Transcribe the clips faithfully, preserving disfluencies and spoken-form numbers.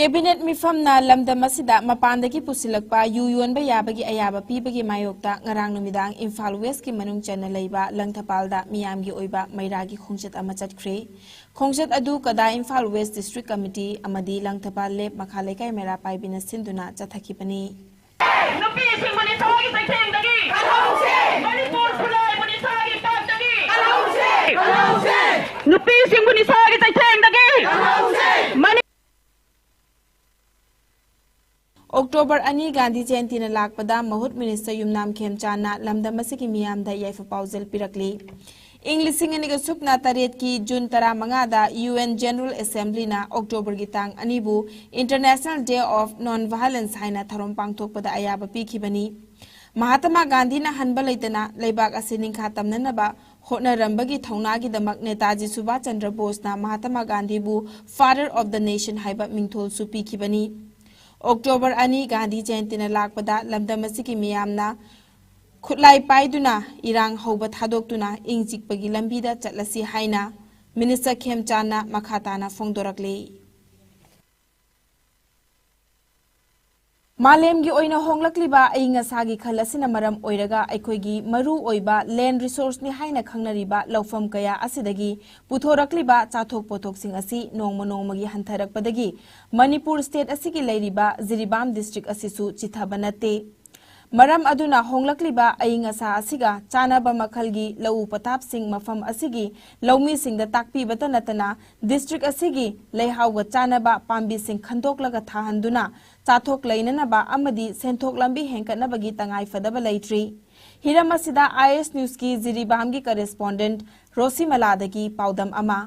Cabinet ꯃꯤꯐꯝꯅ ꯂꯝꯗꯝ ꯑꯁꯤꯗ ꯃꯄꯥꯟꯗꯒꯤ ꯄꯨꯁꯤꯜꯂꯛꯄ ꯌꯨ ꯌꯣꯟꯕ ꯌꯥꯕꯒꯤ ꯑꯌꯥꯕ ꯄꯤꯕꯒꯤ ꯃꯥꯌꯣꯛꯇ ꯉꯔꯥꯡ ꯅꯨꯃꯤꯗꯥꯡ ꯏꯝꯐꯥꯜ ꯋꯦꯁꯀꯤ ꯃꯅꯨꯡ ꯆꯟꯅ ꯂꯩꯕ ꯂꯪꯊꯄꯥꯜꯗ ꯃꯤꯌꯥꯝꯒꯤ ꯑꯣꯏꯕ ꯃꯩꯔꯥꯒꯤ ꯈꯣꯡꯆꯠ ꯑꯃ ꯆꯠꯈ꯭ꯔꯦ꯫ ꯈꯣꯡꯆꯠ ꯑꯗꯨ ꯀꯗꯥ ꯏꯝꯐꯥꯜ ꯋꯦꯁ ꯗꯤꯁꯇ꯭ꯔꯤꯛ ꯀꯃꯤꯇꯤ ꯑꯃꯗꯤ ꯂꯪꯊꯄꯥꯜ ꯂꯦꯞ ꯃꯈꯥ ꯂꯩꯀꯥꯏ ꯃꯩꯔꯥ ꯄꯥꯏꯕꯤꯅ ꯁꯤꯟꯗꯨꯅ ꯆꯠꯊꯈꯤꯕꯅꯤ꯫ ꯅꯨꯄꯤꯁꯤꯡꯕꯨ ꯅꯤꯁꯥꯒꯤ ꯆꯩꯊꯦꯡꯗꯒꯤ ꯀꯜꯍꯧꯁꯦ! ꯃꯅꯤꯄꯨꯔ ꯈꯨꯟꯅꯥꯏꯕꯨ ꯅꯤꯁꯥꯒꯤ ꯄꯥꯞꯇꯒꯤ ꯀꯜꯍꯧꯁꯦ! ꯀꯜꯍꯧꯁꯦ! ꯅꯨꯄꯤꯁꯤꯡꯕꯨ ꯅꯤꯁꯥꯒꯤ ꯆꯩꯊꯦꯡꯗꯒꯤ ꯀꯜꯍꯧꯁꯦ! ꯃꯅꯤ- ꯑꯣꯛꯇꯣꯕꯔ ꯑꯅꯤ ꯒꯥꯟꯙꯤ ꯖꯌꯟꯇꯤꯅ ꯂꯥꯛꯄꯗ ꯃꯍꯨꯠ ꯃꯤꯅꯤꯁꯇꯔ ꯌꯨꯝꯅꯥꯝ ꯈꯦꯝꯆꯥꯟꯅ ꯂꯝꯗꯝ ꯑꯁꯤꯒꯤ ꯃꯤꯌꯥꯝꯗ ꯌꯥꯏꯐ ꯄꯥꯎꯖꯦꯜ ꯄꯤꯔꯛꯂꯤ꯫ ꯏꯪ ꯂꯤꯁꯤꯡ ꯑꯅꯤꯒ ꯁꯨꯞꯅ ꯇꯔꯦꯠꯀꯤ ꯖꯨꯟ ꯇꯔꯥꯃꯉꯥꯗ ꯌꯨ ꯑꯦꯟ ꯖꯦꯅꯔꯦꯜ ꯑꯦꯁꯦꯝꯕ꯭ꯂꯤꯅ ꯑꯣꯛꯇꯣꯕꯔꯒꯤ ꯇꯥꯡ ꯑꯅꯤꯕꯨ International Day of Non-Violence ꯍꯥꯏꯅ ꯊꯧꯔꯝ ꯄꯥꯡꯊꯣꯛꯄꯗ ꯑꯌꯥꯕ ꯄꯤꯈꯤꯕꯅꯤ꯫ ꯃꯍꯥꯇꯃꯥ ꯒꯥꯟꯙꯤꯅ ꯍꯟꯕ ꯂꯩꯇꯅ ꯂꯩꯕꯥꯛ ꯑꯁꯤ ꯅꯤꯡꯈꯥ ꯇꯝꯅꯅꯕ ꯍꯣꯠꯅꯔꯝꯕꯒꯤ ꯊꯧꯅꯥꯒꯤꯗꯃꯛ ꯅꯦꯇꯥꯖꯤ ꯁꯨꯚꯥꯁ ꯆꯟꯗ꯭ꯔ ꯕꯣꯁꯅ ꯃꯍꯥꯇꯃꯥ ꯒꯥꯟꯙꯤꯕꯨ Father of the Nation ꯍꯥꯏꯕ ꯃꯤꯡꯊꯣꯜꯁꯨ ꯄꯤꯈꯤꯕꯅꯤ꯫ ꯑꯣꯛꯇꯣꯕꯔ ꯑꯅꯤ ꯒꯥꯟꯙꯤ ꯖꯌꯟꯇꯤꯅ ꯂꯥꯛꯄꯗ ꯂꯝꯗꯝ ꯑꯁꯤꯒꯤ ꯃꯤꯌꯥꯝꯅ ꯈꯨꯠꯂꯥꯏ ꯄꯥꯏꯗꯨꯅ ꯏꯔꯥꯡ ꯍꯧꯕ ꯊꯥꯗꯣꯛꯇꯨꯅ ꯏꯪ ꯆꯤꯛꯄꯒꯤ ꯂꯝꯕꯤꯗ ꯆꯠꯂꯁꯤ ꯍꯥꯏꯅ ꯃꯤꯅꯤꯁꯇꯔ ꯈꯦꯝꯆꯥꯟꯅ ꯃꯈꯥ ꯇꯥꯅ ꯐꯣꯡꯗꯣꯔꯛꯂꯤ꯫ ꯃꯥꯂꯦꯝꯒꯤ ꯑꯣꯏꯅ ꯍꯣꯡꯂꯛꯂꯤꯕ ꯑꯏꯪ ꯑꯁꯥꯒꯤ ꯈꯜ ꯑꯁꯤꯅ ꯃꯔꯝ ꯑꯣꯏꯔꯒ ꯑꯩꯈꯣꯏꯒꯤ ꯃꯔꯨ ꯑꯣꯏꯕ ꯂꯦꯟ ꯔꯤꯁꯣꯔꯁꯅꯤ ꯍꯥꯏꯅ ꯈꯪꯅꯔꯤꯕ ꯂꯧꯐꯝ ꯀꯌꯥ ꯑꯁꯤꯗꯒꯤ ꯄꯨꯊꯣꯔꯛꯂꯤꯕ ꯆꯥꯊꯣꯛ ꯄꯣꯠꯊꯣꯛꯁꯤꯡ ꯑꯁꯤ ꯅꯣꯡꯃ ꯅꯣꯡꯃꯒꯤ ꯍꯟꯊꯔꯛꯄꯗꯒꯤ ꯃꯅꯤꯄꯨꯔ ꯁ꯭ꯇꯦꯠ ꯑꯁꯤꯒꯤ ꯂꯩꯔꯤꯕ ꯖꯤꯔꯤꯕꯥꯝ ꯗꯤꯁꯇ꯭ꯔꯤꯛ ꯑꯁꯤꯁꯨ ꯆꯤꯊꯕ ꯅꯠꯇꯦ꯫ ꯃꯔꯝ ꯑꯗꯨꯅ ꯍꯣꯡꯂꯛꯂꯤꯕ ꯑꯏꯪ ꯑꯁꯥ ꯑꯁꯤꯒ ꯆꯥꯟꯅꯕ ꯃꯈꯜꯒꯤ ꯂꯧꯎ ꯄꯊꯥꯞꯁꯤꯡ ꯃꯐꯝ ꯑꯁꯤꯒꯤ ꯂꯧꯃꯤꯁꯤꯡꯗ ꯇꯥꯛꯄꯤꯕꯇ ꯅꯠꯇꯅ ꯗꯤꯁꯇ꯭ꯔꯤꯛ ꯑꯁꯤꯒꯤ ꯂꯩꯍꯥꯎꯒ ꯆꯥꯟꯅꯕ ꯄꯥꯝꯕꯤꯁꯤꯡ ꯈꯟꯗꯣꯛꯂꯒ ꯊꯥꯍꯟꯗꯨꯅ ꯆꯥꯊꯣꯛ ꯂꯩꯅꯅꯕ ꯑꯃꯗꯤ ꯁꯦꯟꯊꯣꯛ ꯂꯝꯕꯤ ꯍꯦꯟꯒꯠꯅꯕꯒꯤ ꯇꯉꯥꯏꯐꯗꯕ ꯂꯩꯇ꯭ꯔꯤ꯫ ꯍꯤꯔꯝ ꯑꯁꯤꯗ ꯑꯥꯏ ꯑꯦꯁ ꯅ꯭ꯌꯨꯁꯀꯤ ꯖꯤꯔꯤꯕꯥꯝꯒꯤ ꯀꯔꯦꯁꯄꯣꯟꯗꯦꯟꯠ ꯔꯣꯁꯤꯃꯂꯥꯗꯒꯤ ꯄꯥꯎꯗꯝ ꯑꯃ꯫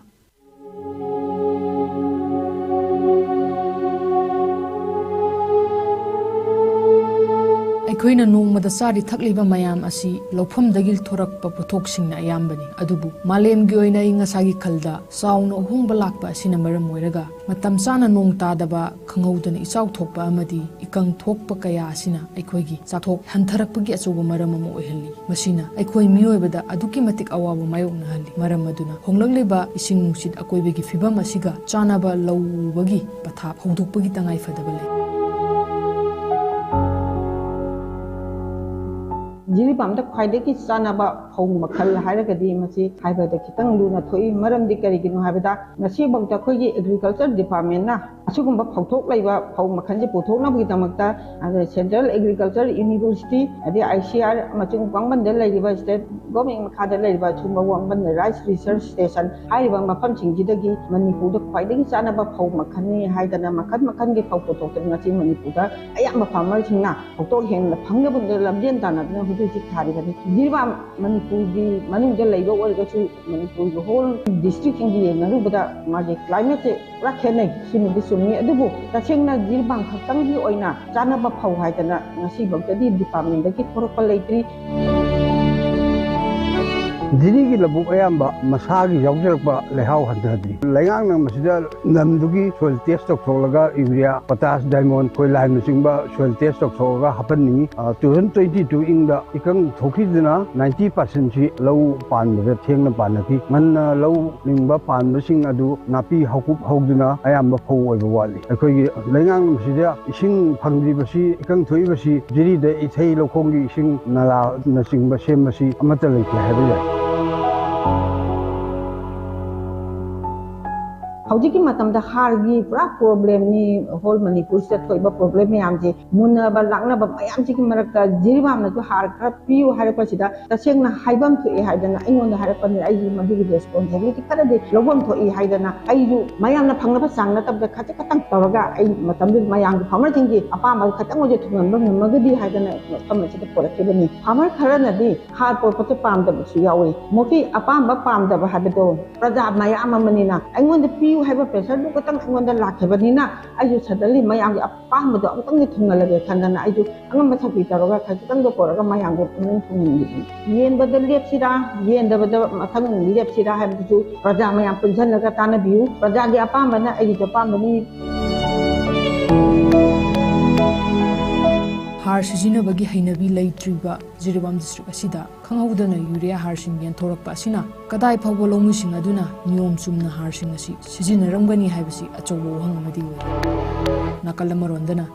ꯑꯩꯈꯣꯏꯅ ꯅꯣꯡꯃꯗ ꯆꯥꯔꯤ ꯊꯛꯂꯤꯕ ꯃꯌꯥꯝ ꯑꯁꯤ ꯂꯧꯐꯝꯗꯒꯤ ꯊꯣꯔꯛꯄ ꯄꯣꯠꯊꯣꯛꯁꯤꯡꯅ ꯑꯌꯥꯝꯕꯅꯤ꯫ ꯑꯗꯨꯕꯨ ꯃꯥꯂꯦꯝꯒꯤ ꯑꯣꯏꯅ ꯑꯏꯪ ꯑꯁꯥꯒꯤ ꯈꯜꯗ ꯆꯥꯎꯅ ꯑꯍꯣꯡꯕ ꯂꯥꯛꯄ ꯑꯁꯤꯅ ꯃꯔꯝ ꯑꯣꯏꯔꯒ ꯃꯇꯝ ꯆꯥꯅ ꯅꯣꯡ ꯇꯥꯗꯕ, ꯈꯪꯍꯧꯗꯅ ꯏꯆꯥꯎ ꯊꯣꯛꯄ ꯑꯃꯗꯤ ꯏꯀꯪ ꯊꯣꯛꯄ ꯀꯌꯥ ꯑꯁꯤꯅ ꯑꯩꯈꯣꯏꯒꯤ ꯆꯥꯊꯣꯛ ꯍꯟꯊꯔꯛꯄꯒꯤ ꯑꯆꯧꯕ ꯃꯔꯝ ꯑꯃ ꯑꯣꯏꯍꯜꯂꯤ꯫ ꯃꯁꯤꯅ ꯑꯩꯈꯣꯏ ꯃꯤꯑꯣꯏꯕꯗ ꯑꯗꯨꯛꯀꯤ ꯃꯇꯤꯛ ꯑꯋꯥꯕ ꯃꯥꯌꯣꯛꯅꯍꯜꯂꯤ꯫ ꯃꯔꯝ ꯑꯗꯨꯅ ꯍꯣꯡꯂꯛꯂꯤꯕ ꯏꯁꯤꯡ ꯅꯨꯡꯁꯤꯠ ꯑꯀꯣꯏꯕꯒꯤ ꯐꯤꯕꯝ ꯑꯁꯤꯒ ꯆꯥꯟꯅꯕ ꯂꯧ ꯎꯕꯒꯤ ꯄꯊꯥꯞ ꯍꯧꯗꯣꯛꯄꯒꯤ ꯇꯉꯥꯏ ꯐꯗꯕ ꯂꯩ꯫ ꯖꯤꯔꯤꯕꯥꯝꯗ ꯈ꯭ꯋꯥꯏꯗꯒꯤ ꯆꯥꯟꯅꯕ ꯐꯧ ꯃꯈꯜ ꯍꯥꯏꯔꯒꯗꯤ ꯃꯁꯤ ꯍꯥꯏꯕꯗ ꯈꯤꯇꯪ ꯂꯨꯅ ꯊꯣꯛꯏ꯫ ꯃꯔꯝꯗꯤ ꯀꯔꯤꯒꯤꯅꯣ ꯍꯥꯏꯕꯗ ꯉꯁꯤꯐꯥꯎꯗ ꯑꯩꯈꯣꯏꯒꯤ Agriculture Departmentꯅ ꯑꯁꯤꯒꯨꯝꯕ ꯐꯧꯊꯣꯛ ꯂꯩꯕ ꯐꯧ ꯃꯈꯜꯁꯦ ꯄꯨꯊꯣꯛꯅꯕꯒꯤꯗꯃꯛꯇ, ꯑꯗꯩ Central Agriculture University, ꯑꯗꯩ I C R ꯑꯃꯁꯨꯡ ꯋꯥꯡꯕꯟꯗ ꯂꯩꯔꯤꯕ, state government ꯃꯈꯥꯗ ꯂꯩꯔꯤꯕ ꯁꯤꯒꯨꯝꯕ ꯋꯥꯡꯕꯟ Rice Research Station ꯍꯥꯏꯔꯤꯕ ꯃꯐꯝꯁꯤꯡꯁꯤꯗꯒꯤ ꯃꯅꯤꯄꯨꯔꯗ ꯈ꯭ꯋꯥꯏꯗꯒꯤ ꯆꯥꯟꯅꯕ ꯐꯧ ꯃꯈꯜꯅꯤ ꯍꯥꯏꯗꯅ ꯃꯈꯜ ꯃꯈꯜꯒꯤ ꯐꯧ ꯄꯨꯊꯣꯛꯇꯅ ꯉꯁꯤ ꯃꯅꯤꯄꯨꯔꯗ ꯑꯌꯥꯝꯕ farmerꯁꯤꯡꯅ ꯐꯧꯊꯣꯛ ꯍꯦꯟꯅ ꯐꯪꯅꯕ ꯂꯝꯖꯦꯟ ꯇꯥꯟꯅꯗꯨꯅ ꯍꯧꯖꯤꯛ ꯍꯧꯖꯤꯛ ꯊꯥꯔꯤꯕꯅꯤ꯫ ꯖꯤꯔꯤꯕꯥꯝ ꯃꯅꯤꯄꯨꯔꯒꯤ ꯃꯅꯨꯡꯗ ꯂꯩꯕ ꯑꯣꯏꯔꯒꯁꯨ ꯃꯅꯤꯄꯨꯔꯒꯤ whole districtꯁꯤꯡꯒ ꯌꯦꯡꯅꯔꯨꯕꯗ ꯃꯥꯒꯤ climateꯁꯦ ꯄꯨꯔꯥ ꯈꯦꯠꯅꯩ꯫ ꯁꯤꯃꯗꯤ ꯆꯨꯝꯃꯤ꯫ ꯑꯗꯨꯕꯨ ꯇꯁꯦꯡꯅ ꯖꯤꯔꯤꯕꯥꯝ ꯈꯛꯇꯪꯒꯤ ꯑꯣꯏꯅ ꯆꯥꯅꯕ ꯐꯧ ꯍꯥꯏꯗꯅ ꯉꯁꯤꯐꯥꯎꯗꯗꯤ departmentꯗꯒꯤ ꯊꯣꯔꯛꯄ ꯂꯩꯇ꯭ꯔꯤ꯫ ꯖꯤꯔꯤꯒꯤ ꯂꯧꯕꯨꯛ ꯑꯌꯥꯝꯕ ꯃꯁꯥꯒꯤ ꯌꯥꯎꯖꯔꯛꯄ ꯂꯩꯍꯥꯎ ꯍꯟꯊꯗ꯭ꯔꯤ꯫ ꯂꯩꯉꯥꯛꯅ ꯃꯁꯤꯗ ꯂꯝꯗꯨꯒꯤ soil test ꯇꯧꯊꯣꯛꯂꯒ urea, potash, diamond, ꯈꯣꯏ ꯂꯥꯏꯝꯅꯆꯤꯡꯕ soil test ꯇꯧꯊꯣꯛꯂꯒ ꯍꯥꯞꯍꯟꯅꯤꯡꯉꯤ꯫ ꯑ, two thousand twenty two ꯏꯪꯗ ꯏꯀꯪ ꯊꯣꯛꯈꯤꯗꯨꯅ ninety percentꯁꯤ ꯂꯧ ꯄꯥꯟꯕꯗ ꯊꯦꯡꯅ ꯄꯥꯟꯅꯈꯤ꯫ ꯉꯟꯅ ꯂꯧ ꯂꯤꯡꯕ ꯄꯥꯟꯕꯁꯤꯡ ꯑꯗꯨ ꯅꯥꯄꯤ ꯍꯧꯀꯨꯞ ꯍꯧꯗꯨꯅ ꯑꯌꯥꯝꯕ ꯐꯧ ꯑꯣꯏꯕ ꯋꯥꯠꯂꯤ꯫ ꯑꯩꯈꯣꯏꯒꯤ ꯂꯩꯉꯥꯛ ꯑꯁꯤꯗ ꯏꯁꯤꯡ ꯐꯪꯗ꯭ꯔꯤꯕꯁꯤ, ꯏꯀꯪ ꯊꯣꯛꯏꯕꯁꯤ ꯖꯤꯔꯤꯗ ꯏꯊꯩ ꯂꯧꯈꯣꯡꯒꯤ ꯏꯁꯤꯡ ꯅꯂꯥꯅꯆꯤꯡꯕ ꯁꯦꯝꯕꯁꯤ ꯑꯃꯠꯇ ꯂꯩꯇꯦ ꯍꯥꯏꯕ ꯌꯥꯏ꯫ ꯍꯧꯖꯤꯛꯀꯤ ꯃꯇꯝꯗ ꯍꯥꯔꯒꯤ ꯄꯨꯔꯥ problemꯅꯤ꯫ Whole ꯃꯅꯤꯄꯨꯔꯁꯤꯗ ꯊꯣꯛꯏꯕ problem ꯃꯌꯥꯝꯁꯦ, ꯃꯨꯟꯅꯕ ꯂꯥꯛꯅꯕ ꯃꯌꯥꯝꯁꯤꯒꯤ ꯃꯔꯛꯇ ꯖꯤꯔꯤꯕꯥꯝꯅꯁꯨ ꯍꯥꯔ ꯈꯔ ꯄꯤꯌꯨ ꯍꯥꯏꯔꯛꯄꯁꯤꯗ ꯇꯁꯦꯡꯅ ꯍꯥꯏꯐꯝ ꯊꯣꯛꯑꯦ ꯍꯥꯏꯗꯅ ꯑꯩꯉꯣꯟꯗ ꯍꯥꯏꯔꯛꯄꯅꯤ꯫ ꯑꯩꯁꯨ ꯃꯗꯨꯒꯤ responsibility ꯈꯔꯗꯤ ꯂꯧꯐꯝ ꯊꯣꯛꯏ ꯍꯥꯏꯗꯅ ꯑꯩꯁꯨ ꯃꯌꯥꯝꯅ ꯐꯪꯅꯕ ꯆꯥꯡ ꯅꯠꯇꯕꯗ ꯈꯖꯤꯛ ꯈꯛꯇꯪ ꯇꯧꯔꯒ ꯑꯩ ꯃꯇꯝꯗꯨꯗ ꯃꯌꯥꯝꯒꯤ farmerꯁꯤꯡꯒꯤ ꯑꯄꯥꯝꯕ ꯈꯛꯇꯪ ꯑꯣꯏꯁꯨ ꯊꯨꯡꯍꯟꯕ ꯉꯝꯃꯒꯗꯤ ꯍꯥꯏꯗꯅ ꯃꯐꯝ ꯑꯁꯤꯗ ꯄꯨꯔꯛꯈꯤꯕꯅꯤ꯫ Farmer ꯈꯔꯅꯗꯤ ꯍꯥꯔ ꯄꯨꯔꯛꯄꯁꯦ ꯄꯥꯝꯗꯕꯁꯨ ꯌꯥꯎꯏ꯫ ꯃꯣꯏꯒꯤ ꯑꯄꯥꯝꯕ ꯄꯥꯝꯗꯕ ꯍꯥꯏꯕꯗꯣ ꯄ꯭ꯔꯖꯥ ꯃꯌꯥꯝ ꯑꯃꯅꯤꯅ ꯑꯩꯉꯣꯟꯗ ꯄꯤꯌꯨ ꯍꯥꯏꯕ pressure ꯗꯨ ꯈꯛꯇꯪ ꯑꯩꯉꯣꯟꯗ ꯂꯥꯛꯈꯤꯕꯅꯤꯅ, ꯑꯩꯁꯨ suddenly ꯃꯌꯥꯝꯒꯤ ꯑꯄꯥꯝꯕꯗꯣ ꯑꯃꯨꯛꯇꯪꯗꯤ ꯊꯨꯡꯍꯜꯂꯒꯦ ꯈꯟꯗꯅ ꯑꯩꯁꯨ ꯑꯉꯝꯕ ꯁꯛꯇꯤ ꯇꯧꯔꯒ ꯈꯖꯤꯛꯇꯪꯗ ꯄꯨꯔꯛꯑꯒ ꯃꯌꯥꯝꯒꯤ ꯄꯨꯛꯅꯤꯡ ꯊꯨꯡꯍꯟꯕꯤꯕꯅꯤ꯫ ꯌꯦꯟꯕꯗ ꯂꯦꯞꯁꯤꯔꯥ, ꯌꯦꯟꯗꯕꯗ ꯃꯊꯪ ꯂꯦꯞꯁꯤꯔꯥ ꯍꯥꯏꯕꯗꯨꯁꯨ ꯄ꯭ꯔꯖꯥ ꯃꯌꯥꯝ ꯄꯨꯟꯁꯤꯜꯂꯒ ꯇꯥꯟꯅꯕꯤꯌꯨ꯫ ꯄ꯭ꯔꯖꯥꯒꯤ ꯑꯄꯥꯝꯕꯅ ꯑꯩꯒꯤꯁꯨ ꯑꯄꯥꯝꯕꯅꯤ꯫ ꯍꯥꯔ ꯁꯤꯖꯤꯟꯅꯕꯒꯤ ꯍꯩꯅꯕꯤ ꯂꯩꯇ꯭ꯔꯤꯕ ꯖꯤꯔꯤꯕꯥꯝ district ꯑꯁꯤꯗ ꯈꯪꯍꯧꯗꯅ urea ꯍꯥꯔꯁꯤꯡ ꯌꯦꯟꯊꯣꯔꯛꯄ ꯑꯁꯤꯅ ꯀꯗꯥꯏ ꯐꯥꯎꯕ ꯂꯧꯃꯤꯁꯤꯡ ꯑꯗꯨꯅ ꯅꯤꯌꯣꯝ ꯆꯨꯝꯅ ꯍꯥꯔꯁꯤꯡ ꯑꯁꯤ ꯁꯤꯖꯤꯟꯅꯔꯝꯒꯅꯤ ꯍꯥꯏꯕꯁꯤ ꯑꯆꯧꯕ ꯋꯥꯍꯪ ꯑꯃꯗꯤ ꯑꯣꯏꯔꯤ꯫ ꯅꯥꯀꯜ ꯑꯃꯔꯣꯝꯗꯅ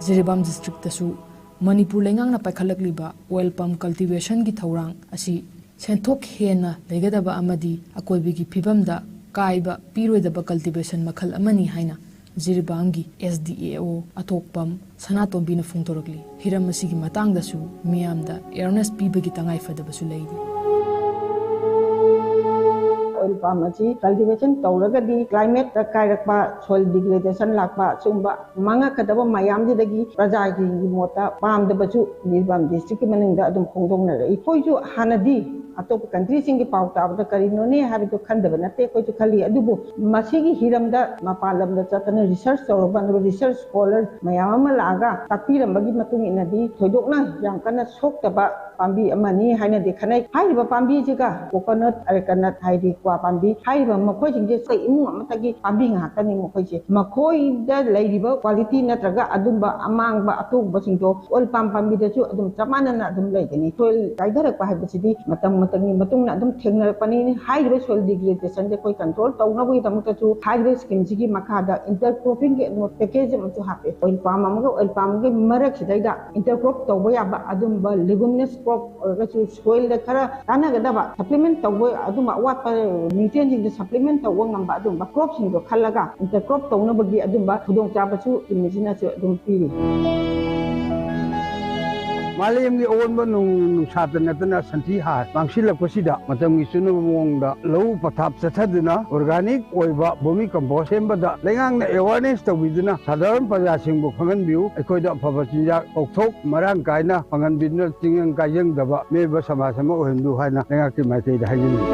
ꯖꯤꯔꯤꯕꯥꯝ district ꯇꯁꯨ ꯃꯅꯤꯄꯨꯔ ꯂꯩꯉꯥꯛꯅ ꯄꯥꯏꯈꯠꯂꯛꯂꯤꯕ oil palm cultivation ꯒꯤ ꯊꯧꯔꯥꯡ ꯑꯁꯤ ꯁꯦꯟꯊꯣꯛ ꯍꯦꯟꯅ ꯂꯩꯒꯗꯕ ꯑꯃꯗꯤ ꯑꯀꯣꯏꯕꯒꯤ ꯐꯤꯕꯝꯗ ꯀꯥꯏꯕ ꯄꯤꯔꯣꯏꯗꯕ cultivation ꯃꯈꯜ ꯑꯃꯅꯤ ꯍꯥꯏꯅ ꯖꯤꯔꯤꯕꯥꯝꯒꯤ S D A O ꯑꯊꯣꯛꯄꯝ ꯁꯅꯥꯇꯣꯝꯕꯤꯅ ꯐꯣꯡꯗꯣꯔꯛꯂꯤ꯫ ꯍꯤꯔꯝ ꯑꯁꯤꯒꯤ ꯃꯇꯥꯡꯗꯁꯨ ꯃꯤꯌꯥꯝꯗ awareness ꯄꯤꯕꯒꯤ ꯇꯉꯥꯏ ꯐꯗꯕꯁꯨ ꯂꯩꯔꯤ꯫ Oil palm ꯑꯁꯤ cultivation ꯇꯧꯔꯒꯗꯤ climate ꯇ ꯀꯥꯏꯔꯛꯄ, soil degradation ꯂꯥꯛꯄ, ꯁꯤꯒꯨꯝꯕ ꯃꯥꯡꯉꯛꯀꯗꯕ ꯃꯌꯥꯝꯁꯤꯗꯒꯤ ꯄ꯭ꯔꯖꯥꯒꯤ ꯃꯣꯠꯇ ꯄꯥꯝꯗꯕꯁꯨ ꯖꯤꯔꯤꯕꯥꯝ district ꯀꯤ ꯃꯅꯨꯡꯗ ꯑꯗꯨꯝ ꯐꯣꯡꯗꯣꯛꯅꯔꯛꯏ꯫ ꯑꯩꯈꯣꯏꯁꯨ ꯍꯥꯟꯅꯗꯤ ꯑꯇꯣꯞꯄ country ꯁꯤꯡꯒꯤ ꯄꯥꯎ ꯇꯥꯕꯗ ꯀꯔꯤꯅꯣꯅꯦ ꯍꯥꯏꯕꯗꯨ ꯈꯟꯗꯕ ꯅꯠꯇꯦ, ꯑꯩꯈꯣꯏꯁꯨ ꯈꯜꯂꯤ꯫ ꯑꯗꯨꯕꯨ ꯃꯁꯤꯒꯤ ꯍꯤꯔꯝꯗ ꯃꯄꯥꯟ ꯂꯝꯗ ꯆꯠꯇꯅ research ꯇꯧꯔꯕ, ꯑꯗꯨꯒ research scholar ꯃꯌꯥꯝ ꯑꯃ ꯂꯥꯛꯑꯒ ꯇꯥꯛꯄꯤꯔꯝꯕꯒꯤ ꯃꯇꯨꯡ ꯏꯟꯅꯗꯤ ꯊꯣꯏꯗꯣꯛꯅ ꯌꯥꯝ ꯀꯟꯅ ꯁꯣꯛꯇꯕ ꯄꯥꯝꯕꯤ ꯑꯃꯅꯤ ꯍꯥꯏꯅꯗꯤ ꯈꯟꯅꯩ꯫ ꯍꯥꯏꯔꯤꯕ ꯄꯥꯝꯕꯤꯁꯤꯒ coconut, arecanut ꯍꯥꯏꯗꯤ ꯀ꯭ꯋꯥ ꯄꯥꯝꯕꯤ ꯍꯥꯏꯔꯤꯕ ꯃꯈꯣꯏꯁꯤꯡꯁꯦ ꯑꯩꯈꯣꯏ ꯏꯃꯨꯡ ꯑꯃꯠꯇꯒꯤ ꯄꯥꯝꯕꯤ ꯉꯥꯛꯇꯅꯤ ꯃꯈꯣꯏꯁꯦ꯫ ꯃꯈꯣꯏꯗ ꯂꯩꯔꯤꯕ quality ꯅꯠꯇ꯭ꯔꯒ ꯑꯗꯨꯝꯕ ꯑꯃꯥꯡꯕ ꯑꯇꯣꯡꯕꯁꯤꯡꯗꯣ oil palm ꯄꯥꯝꯕꯤꯗꯁꯨ ꯑꯗꯨꯝ ꯆꯞ ꯃꯥꯟꯅꯅ ꯑꯗꯨꯝ ꯂꯩꯒꯅꯤ꯫ Soil ꯀꯥꯏꯊꯔꯛꯄ ꯍꯥꯏꯕꯁꯤꯗꯤ ꯃꯇꯝ ꯃꯇꯝꯒꯤ ꯃꯇꯨꯡ ꯏꯟꯅ ꯑꯗꯨꯝ ꯊꯦꯡꯅꯔꯛꯄꯅꯤ꯫ ꯍꯥꯏꯔꯤꯕ soil degradation ꯁꯦ ꯑꯩꯈꯣꯏ control ꯇꯧꯅꯕꯒꯤꯗꯃꯛꯇꯁꯨ ꯍꯥꯏꯔꯤꯕ scheme ꯁꯤꯒꯤ ꯃꯈꯥꯗ intercropping ꯒꯤ ꯑꯃ package ꯑꯃꯁꯨ ꯍꯥꯞꯄꯦ꯫ Oil palm ꯑꯃꯒ oil palm ꯒꯤ ꯃꯔꯛꯁꯤꯗꯩꯗ intercrop ꯇꯧꯕ ꯌꯥꯕ ꯑꯗꯨꯝꯕ leguminous crop ꯑꯣꯏꯔꯒꯁꯨ soil ꯗ ꯈꯔ ꯀꯥꯟꯅꯒꯗꯕ supplement ꯇꯧꯕ, ꯑꯗꯨꯝꯕ ꯑꯋꯥꯠꯄ nutrient ꯁꯤꯡꯗꯣ supplement ꯇꯧꯕ ꯉꯝꯕ ꯑꯗꯨꯝꯕ crop ꯁꯤꯡꯗꯣ ꯈꯜꯂꯒ intercrop ꯇꯧꯅꯕꯒꯤ ꯑꯗꯨꯝꯕ ꯈꯨꯗꯣꯡꯆꯥꯕꯁꯨ scheme ꯁꯤꯅꯁꯨ ꯑꯗꯨꯝ ꯄꯤꯔꯤ꯫ ꯃꯥꯂꯦꯝꯒꯤ ꯑꯑꯣꯟꯕ ꯅꯣꯡꯖꯨ ꯅꯨꯡꯁꯥꯇ ꯅꯠꯇꯅ ꯁꯟꯊꯤ ꯍꯥꯔ ꯃꯥꯡꯁꯤꯜꯂꯛꯄꯁꯤꯗ ꯃꯇꯝꯒꯤ ꯆꯨꯅꯕ ꯃꯑꯣꯡꯗ ꯂꯧꯎ ꯄꯊꯥꯞ ꯆꯠꯊꯗꯨꯅ organic ꯑꯣꯏꯕ vermi compost ꯁꯦꯝꯕꯗ ꯂꯩꯉꯥꯛꯅ awareness ꯇꯧꯕꯤꯗꯨꯅ ꯁꯥꯙꯥꯔꯟ ꯄ꯭ꯔꯖꯥꯁꯤꯡꯕꯨ ꯈꯪꯍꯟꯕꯤꯌꯨ꯫ ꯑꯩꯈꯣꯏꯗ ꯑꯐꯕ ꯆꯤꯟꯖꯥꯛ ꯄꯣꯠꯊꯣꯛ ꯃꯔꯥꯡ ꯀꯥꯏꯅ ꯐꯪꯍꯟꯕꯤꯗꯨꯅ ꯇꯤꯡꯖꯪ ꯀꯥꯏꯖꯪꯗꯕ ꯃꯤꯑꯣꯏꯕ ꯁꯃꯥꯖ ꯑꯃ ꯑꯣꯏꯍꯟꯕꯤꯌꯨ ꯍꯥꯏꯅ ꯂꯩꯉꯥꯛꯀꯤ ꯃꯥꯏꯀꯩꯗ ꯍꯥꯏꯖꯅꯤꯡꯏ꯫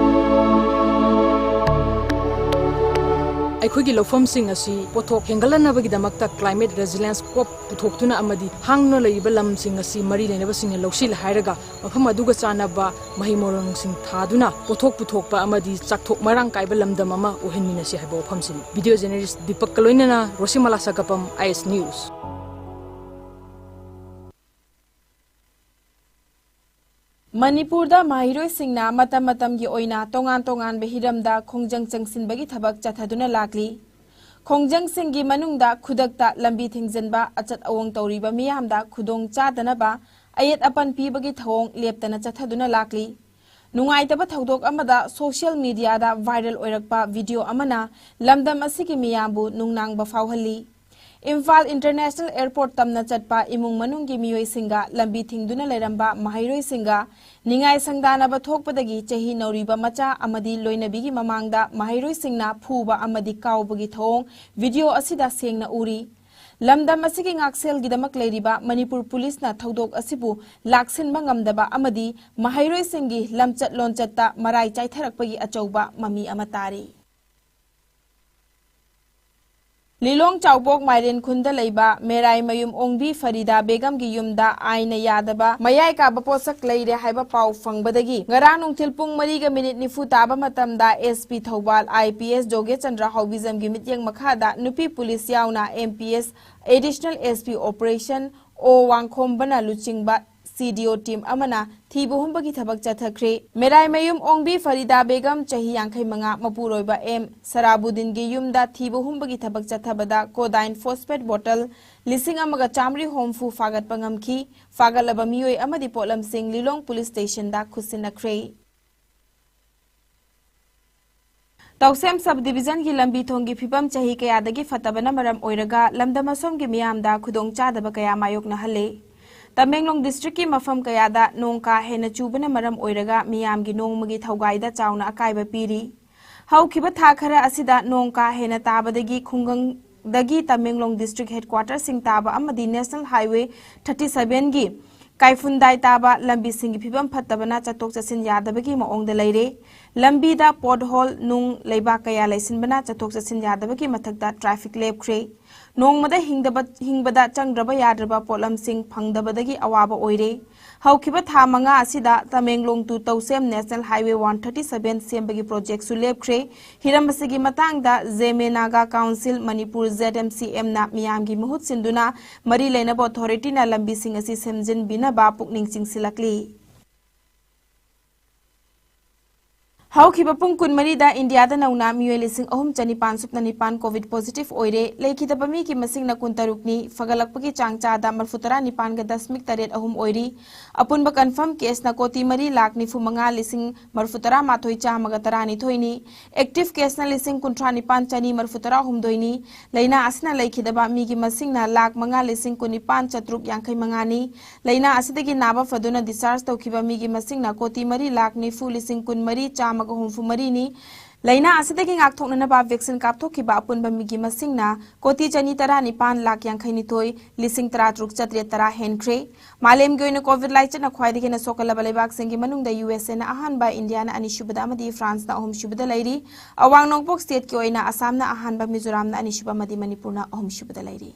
ꯑꯩꯈꯣꯏꯒꯤ ꯂꯧꯐꯝꯁꯤꯡ ꯑꯁꯤ ꯄꯣꯠꯊꯣꯛ ꯍꯦꯟꯒꯠꯍꯟꯅꯕꯒꯤꯗꯃꯛꯇ climate resilience crop ꯄꯨꯊꯣꯛꯇꯨꯅ ꯑꯃꯗꯤ ꯍꯥꯡꯗꯨꯅ ꯂꯩꯔꯤꯕ ꯂꯝꯁꯤꯡ ꯑꯁꯤ ꯃꯔꯤ ꯂꯩꯅꯕꯁꯤꯡꯅ ꯂꯧꯁꯤꯜ ꯍꯥꯏꯔꯒ ꯃꯐꯝ ꯑꯗꯨꯒ ꯆꯥꯟꯅꯕ ꯃꯍꯩ ꯃꯔꯣꯡꯁꯤꯡ ꯊꯥꯗꯨꯅ ꯄꯣꯠꯊꯣꯛ ꯄꯨꯊꯣꯛꯄ ꯑꯃꯗꯤ ꯆꯥꯛꯊꯣꯛ ꯃꯔꯥꯡ ꯀꯥꯏꯕ ꯂꯝꯗꯝ ꯑꯃ ꯑꯣꯏꯍꯟꯃꯤꯟꯅꯁꯤ ꯍꯥꯏꯕ ꯋꯥꯐꯝꯁꯤꯅꯤ꯫ Video journalist ꯗꯤꯄꯛꯀ ꯂꯣꯏꯅꯅ ꯔꯣꯁꯤꯃꯂꯥ ꯁꯥꯒꯥꯄꯝ, ꯑꯥꯏ ꯑꯦꯁ ꯅ꯭ꯌꯨꯁ꯫ ꯃꯅꯤꯄꯨꯔꯗ ꯃꯍꯩꯔꯣꯏꯁꯤꯡꯅ ꯃꯇꯝ ꯃꯇꯝꯒꯤ ꯑꯣꯏꯅ ꯇꯣꯉꯥꯟ ꯇꯣꯉꯥꯟꯕ ꯍꯤꯔꯝꯗ ꯈꯣꯡꯖꯪ ꯆꯪꯁꯤꯟꯕꯒꯤ ꯊꯕꯛ ꯆꯠꯊꯗꯨꯅ ꯂꯥꯛꯂꯤ꯫ ꯈꯣꯡꯖꯪꯁꯤꯡꯒꯤ ꯃꯅꯨꯡꯗ ꯈꯨꯗꯛꯇ ꯂꯝꯕꯤ ꯊꯤꯡꯖꯤꯟꯕ, ꯑꯆꯠ ꯑꯋꯣꯡ ꯇꯧꯔꯤꯕ ꯃꯤꯌꯥꯝꯗ ꯈꯨꯗꯣꯡ ꯆꯥꯗꯅꯕ ꯑꯌꯦꯠ ꯑꯄꯟ ꯄꯤꯕꯒꯤ ꯊꯧꯑꯣꯡ ꯂꯦꯞꯇꯅ ꯆꯠꯊꯗꯨꯅ ꯂꯥꯛꯂꯤ꯫ ꯅꯨꯡꯉꯥꯏꯇꯕ ꯊꯧꯗꯣꯛ ꯑꯃꯗ social media ꯗ viral ꯑꯣꯏꯔꯛꯄ video ꯑꯃꯅ ꯂꯝꯗꯝ ꯑꯁꯤꯒꯤ ꯃꯤꯌꯥꯝꯕꯨ ꯅꯨꯡꯅꯥꯡꯕ ꯐꯥꯎꯍꯜꯂꯤ꯫ ꯏꯝꯐꯥꯜ International Airport ꯇꯝꯅ ꯆꯠꯄ ꯏꯃꯨꯡ ꯃꯅꯨꯡꯒꯤ ꯃꯤꯑꯣꯏꯁꯤꯡꯒ ꯂꯝꯕꯤ ꯊꯤꯡꯗꯨꯅ ꯂꯩꯔꯝꯕ ꯃꯍꯩꯔꯣꯏꯁꯤꯡꯒ ꯅꯤꯡꯉꯥꯏ ꯁꯪꯗꯥꯅꯕ ꯊꯣꯛꯄꯗꯒꯤ ꯆꯍꯤ ꯅꯧꯔꯤꯕ ꯃꯆꯥ ꯑꯃꯗꯤ ꯂꯣꯏꯅꯕꯤꯒꯤ ꯃꯃꯥꯡꯗ ꯃꯍꯩꯔꯣꯏꯁꯤꯡꯅ ꯐꯨꯕ ꯑꯃꯗꯤ ꯀꯥꯎꯕꯒꯤ ꯊꯧꯑꯣꯡ video ꯑꯁꯤꯗ ꯁꯦꯡꯅ ꯎꯔꯤ꯫ ꯂꯝꯗꯝ ꯑꯁꯤꯒꯤ ꯉꯥꯛꯁꯦꯜꯒꯤꯗꯃꯛ ꯂꯩꯔꯤꯕ ꯃꯅꯤꯄꯨꯔ ꯄꯨꯂꯤꯁꯅ ꯊꯧꯗꯣꯛ ꯑꯁꯤꯕꯨ ꯂꯥꯛꯁꯤꯟꯕ ꯉꯝꯗꯕ ꯑꯃꯗꯤ ꯃꯍꯩꯔꯣꯏꯁꯤꯡꯒꯤ ꯂꯝꯆꯠ ꯂꯣꯟꯆꯠꯇ ꯃꯔꯥꯏ ꯆꯥꯏꯊꯔꯛꯄꯒꯤ ꯑꯆꯧꯕ ꯃꯃꯤ ꯑꯃ ꯇꯥꯔꯤ꯫ ꯂꯤꯂꯣꯡ ꯆꯥꯎꯄꯣꯛ ꯃꯥꯏꯔꯦꯟ ꯈꯨꯟꯗ ꯂꯩꯕ ꯃꯦꯔꯥꯏꯃꯌꯨꯝ ꯑꯣꯡꯕꯤ ꯐꯔꯤꯗꯥ ꯕꯦꯒꯝꯒꯤ ꯌꯨꯝꯗ ꯑꯥꯏꯟꯅ ꯌꯥꯗꯕ ꯃꯌꯥꯏ ꯀꯥꯕ ꯄꯣꯠꯁꯛ ꯂꯩꯔꯦ ꯍꯥꯏꯕ ꯄꯥꯎ ꯐꯪꯕꯗꯒꯤ ꯉꯔꯥꯡ ꯅꯨꯡꯊꯤꯜ ꯄꯨꯡ ꯃꯔꯤꯒ ꯃꯤꯅꯤꯠ ꯅꯤꯐꯨ ꯇꯥꯕ ꯃꯇꯝꯗ S P Thoubal, I P S ꯖꯣꯒꯦꯆꯟꯗ꯭ꯔ ꯍꯥꯎꯕꯤꯖꯝꯒꯤ ꯃꯤꯠꯌꯦꯡ ꯃꯈꯥꯗ ꯅꯨꯄꯤ ꯄꯨꯂꯤꯁ ꯌꯥꯎꯅ M P S, Additional S P Operation, ꯑꯣ ꯋꯥꯡꯈꯣꯝꯕꯅ ꯂꯨꯆꯤꯡꯕ ꯁꯤ ꯗꯤ ꯑꯣ team ꯑꯃꯅ ꯊꯤꯕ ꯍꯨꯝꯕꯒꯤ ꯊꯕꯛ ꯆꯠꯊꯈ꯭ꯔꯦ꯫ ꯃꯦꯔꯥꯏꯃꯌꯨꯝ ꯑꯣꯡꯕꯤ ꯐꯔꯤꯗꯥ ꯕꯦꯒꯝ, ꯆꯍꯤ ꯌꯥꯡꯈꯩ ꯃꯉꯥ, ꯃꯄꯨꯔꯣꯏꯕ ꯑꯦꯝ ꯁꯔꯥꯕꯨꯗꯤꯟꯒꯤ ꯌꯨꯝꯗ ꯊꯤꯕ ꯍꯨꯝꯕꯒꯤ ꯊꯕꯛ ꯆꯠꯊꯕꯗ codeine phosphate bottle ꯂꯤꯁꯤꯡ ꯑꯃꯒ ꯆꯥꯃꯔꯤ ꯍꯨꯝꯐꯨ ꯐꯥꯒꯠꯄ ꯉꯝꯈꯤ꯫ ꯐꯥꯒꯠꯂꯕ ꯃꯤꯑꯣꯏ ꯑꯃꯗꯤ ꯄꯣꯠꯂꯝꯁꯤꯡ ꯂꯤꯂꯣꯡ police station ꯗ ꯈꯨꯠꯁꯤꯟꯅꯈ꯭ꯔꯦ꯫ ꯇꯧꯁꯦꯝ sub division ꯒꯤ ꯂꯝꯕꯤ ꯊꯣꯡꯒꯤ ꯐꯤꯕꯝ ꯆꯍꯤ ꯀꯌꯥꯗꯒꯤ ꯐꯠꯇꯕꯅ ꯃꯔꯝ ꯑꯣꯏꯔꯒ ꯂꯝꯗꯝ ꯑꯁꯣꯝꯒꯤ ꯃꯤꯌꯥꯝꯗ ꯈꯨꯗꯣꯡꯆꯥꯗꯕ ꯀꯌꯥ ꯃꯥꯌꯣꯛꯅꯍꯜꯂꯦ꯫ ꯇꯃꯦꯡꯂꯣꯡ district ꯀꯤ ꯃꯐꯝ ꯀꯌꯥꯗ ꯅꯣꯡ ꯀꯥ ꯍꯦꯟꯅ ꯆꯨꯕꯅ ꯃꯔꯝ ꯑꯣꯏꯔꯒ ꯃꯤꯌꯥꯝꯒꯤ ꯅꯣꯡꯃꯒꯤ ꯊꯧꯒꯥꯏꯗ ꯆꯥꯎꯅ ꯑꯀꯥꯏꯕ ꯄꯤꯔꯤ꯫ ꯍꯧꯈꯤꯕ ꯊꯥ ꯈꯔ ꯑꯁꯤꯗ ꯅꯣꯡ ꯀꯥ ꯍꯦꯟꯅ ꯇꯥꯕꯗꯒꯤ ꯈꯨꯡꯒꯪꯗꯒꯤ ꯇꯃꯦꯡꯂꯣꯡ district headquarter ꯁꯤꯡ ꯇꯥꯕ ꯑꯃꯗꯤ National Highway thirty seven ꯒꯤ ꯀꯥꯏꯐꯨꯟꯗꯥꯏ ꯇꯥꯕ ꯂꯝꯕꯤꯁꯤꯡꯒꯤ ꯐꯤꯕꯝ ꯐꯠꯇꯕꯅ ꯆꯠꯊꯣꯛ ꯆꯠꯁꯤꯟ ꯌꯥꯗꯕꯒꯤ ꯃꯑꯣꯡꯗ ꯂꯩꯔꯦ꯫ ꯂꯝꯕꯤꯗ ꯄꯣꯠꯍꯣꯜ, ꯅꯨꯡ, ꯂꯩꯕꯥꯛ ꯀꯌꯥ ꯂꯩꯁꯤꯟꯕꯅ ꯆꯠꯊꯣꯛ ꯆꯠꯁꯤꯟ ꯌꯥꯗꯕꯒꯤ ꯃꯊꯛꯇ ꯇ꯭ꯔꯥꯐꯤꯛ ꯂꯦꯞꯈ꯭ꯔꯦ꯫ ꯅꯣꯡꯃꯗ ꯍꯤꯡꯗꯕ-, ꯍꯤꯡꯕꯗ ꯆꯪꯗ꯭ꯔꯕ ꯌꯥꯗ꯭ꯔꯕ ꯄꯣꯠꯂꯝꯁꯤꯡ ꯐꯪꯗꯕꯗꯒꯤ ꯑꯋꯥꯕ ꯑꯣꯏꯔꯦ꯫ ꯍꯧꯈꯤꯕ ꯊꯥ ꯃꯉꯥ ꯑꯁꯤꯗ Tamenglong to ꯇꯧꯁꯦꯝ National Highway one thirty seven ꯁꯦꯝꯕꯒꯤ ꯄ꯭ꯔꯣꯖꯦꯛꯁꯨ ꯂꯦꯞꯈ꯭ꯔꯦ꯫ ꯍꯤꯔꯝ ꯑꯁꯤꯒꯤ ꯃꯇꯥꯡꯗ ꯖꯦꯃꯦ ꯅꯥꯒꯥ ꯀꯥꯎꯟꯁꯤꯜ ꯃꯅꯤꯄꯨꯔ, ZMCM ꯅ ꯃꯤꯌꯥꯝꯒꯤ ꯃꯍꯨꯠ ꯁꯤꯟꯗꯨꯅ ꯃꯔꯤ ꯂꯩꯅꯕ ꯑꯣꯊꯣꯔꯤꯇꯤꯅ ꯂꯝꯕꯤꯁꯤꯡ ꯑꯁꯤ ꯁꯦꯝꯖꯤꯟꯕꯤꯅꯕ ꯄꯨꯛꯅꯤꯡ ꯆꯤꯡꯁꯤꯜꯂꯛꯂꯤ꯫ ꯍꯧꯈꯤꯕ ꯄꯨꯡ ꯀꯨꯟꯃꯔꯤꯗ ꯏꯟꯗꯤꯌꯥꯗ ꯅꯧꯅ ꯃꯤꯑꯣꯏ ꯂꯤꯁꯤꯡ ꯑꯍꯨꯝ ꯆꯅꯤꯄꯥꯟ ꯁꯨꯞꯅ ꯅꯤꯄꯥꯟ COVID positive ꯑꯣꯏꯔꯦ꯫ ꯂꯩꯈꯤꯗꯕ ꯃꯤꯒꯤ ꯃꯁꯤꯡꯅ ꯀꯨꯟꯇꯔꯨꯛꯅꯤ꯫ ꯐꯒꯠꯂꯛꯄꯒꯤ ꯆꯥꯡ ꯆꯥꯗ ꯃꯔꯤꯐꯨꯇꯔꯥ ꯅꯤꯄꯥꯟꯒ ꯗꯁꯃꯤꯛ ꯇꯔꯦꯠ ꯑꯍꯨꯝ ꯑꯣꯏꯔꯤ꯫ ꯑꯄꯨꯟꯕ confirm caseꯅ ꯀꯣꯇꯤ ꯃꯔꯤ ꯂꯥꯈ ꯅꯤꯐꯨ ꯃꯉꯥ ꯂꯤꯁꯤꯡ ꯃꯔꯤꯐꯨꯇꯔꯥ ꯃꯥꯊꯣꯏ ꯆꯥꯝꯃꯒ ꯇꯔꯥꯅꯤꯊꯣꯏꯅꯤ꯫ Active caseꯅ ꯂꯤꯁꯤꯡ ꯀꯨꯟꯊ꯭ꯔꯥ ꯅꯤꯄꯥꯟ ꯆꯅꯤ ꯃꯔꯤꯐꯨꯇꯔꯥ ꯍꯨꯝꯗꯣꯏꯅꯤ꯫ ꯂꯥꯏꯅꯥ ꯑꯁꯤꯅ ꯂꯩꯈꯤꯗꯕ ꯃꯤꯒꯤ ꯃꯁꯤꯡꯅ ꯂꯥꯈ ꯃꯉꯥ ꯂꯤꯁꯤꯡ ꯀꯨꯟꯅꯤꯄꯥꯟ ꯆꯥꯇ꯭ꯔꯨꯛ ꯌꯥꯡꯈꯩ ꯃꯉꯥꯅꯤ꯫ ꯂꯥꯏꯅꯥ ꯑꯁꯤꯗꯒꯤ ꯅꯥꯕ ꯐꯗꯨꯅ discharge ꯇꯧꯈꯤꯕ ꯃꯤꯒꯤ ꯃꯁꯤꯡꯅ ꯀꯣꯇꯤ ꯃꯔꯤ ꯂꯥꯈ ꯅꯤꯐꯨ ꯂꯤꯁꯤꯡ ꯀꯨꯟꯃꯔꯤ ꯆꯥꯝꯃꯒ ꯍꯨꯝꯐꯨ ꯃꯔꯤꯅꯤ꯫ ꯂꯥꯏꯅꯥ ꯑꯁꯤꯗꯒꯤ ꯉꯥꯛꯊꯣꯛꯅꯅꯕ vaccine ꯀꯥꯞꯊꯣꯛꯈꯤꯕ ꯑꯄꯨꯟꯕ ꯃꯤꯒꯤ ꯃꯁꯤꯡꯅ ꯀꯣꯇꯤ ꯆꯅꯤ ꯇꯔꯥꯅꯤꯄꯥꯟ ꯂꯥꯈ ꯌꯥꯡꯈꯩꯅꯤꯊꯣꯏ ꯂꯤꯁꯤꯡ ꯇꯔꯥꯇꯔꯨꯛ ꯆꯥꯇ꯭ꯔꯦꯠ ꯇꯔꯥ ꯍꯦꯟꯈ꯭ꯔꯦ꯫ ꯃꯥꯂꯦꯝꯒꯤ ꯑꯣꯏꯅ COVID ꯂꯥꯏꯆꯠꯅ ꯈ꯭ꯋꯥꯏꯗꯒꯤ ꯍꯦꯟꯅ ꯁꯣꯛꯀꯜꯂꯕ ꯂꯩꯕꯥꯛꯁꯤꯡꯒꯤ ꯃꯅꯨꯡꯗ USAꯅ ꯑꯍꯥꯟꯕ, ꯏꯟꯗꯤꯌꯥꯅ ꯑꯅꯤꯁꯨꯕꯗ ꯑꯃꯗꯤ ꯐ꯭ꯔꯥꯟꯁꯅ ꯑꯍꯨꯝꯁꯨꯕꯗ ꯂꯩꯔꯤ꯫ ꯑꯋꯥꯡ ꯅꯣꯡꯄꯣꯛ stateꯀꯤ ꯑꯣꯏꯅ ꯑꯁꯥꯝꯅ ꯑꯍꯥꯟꯕ, ꯃꯤꯖꯣꯔꯥꯝꯅ ꯑꯅꯤꯁꯨꯕ ꯑꯃꯗꯤ ꯃꯅꯤꯄꯨꯔꯅ ꯑꯍꯨꯝꯁꯨꯕꯗ ꯂꯩꯔꯤ꯫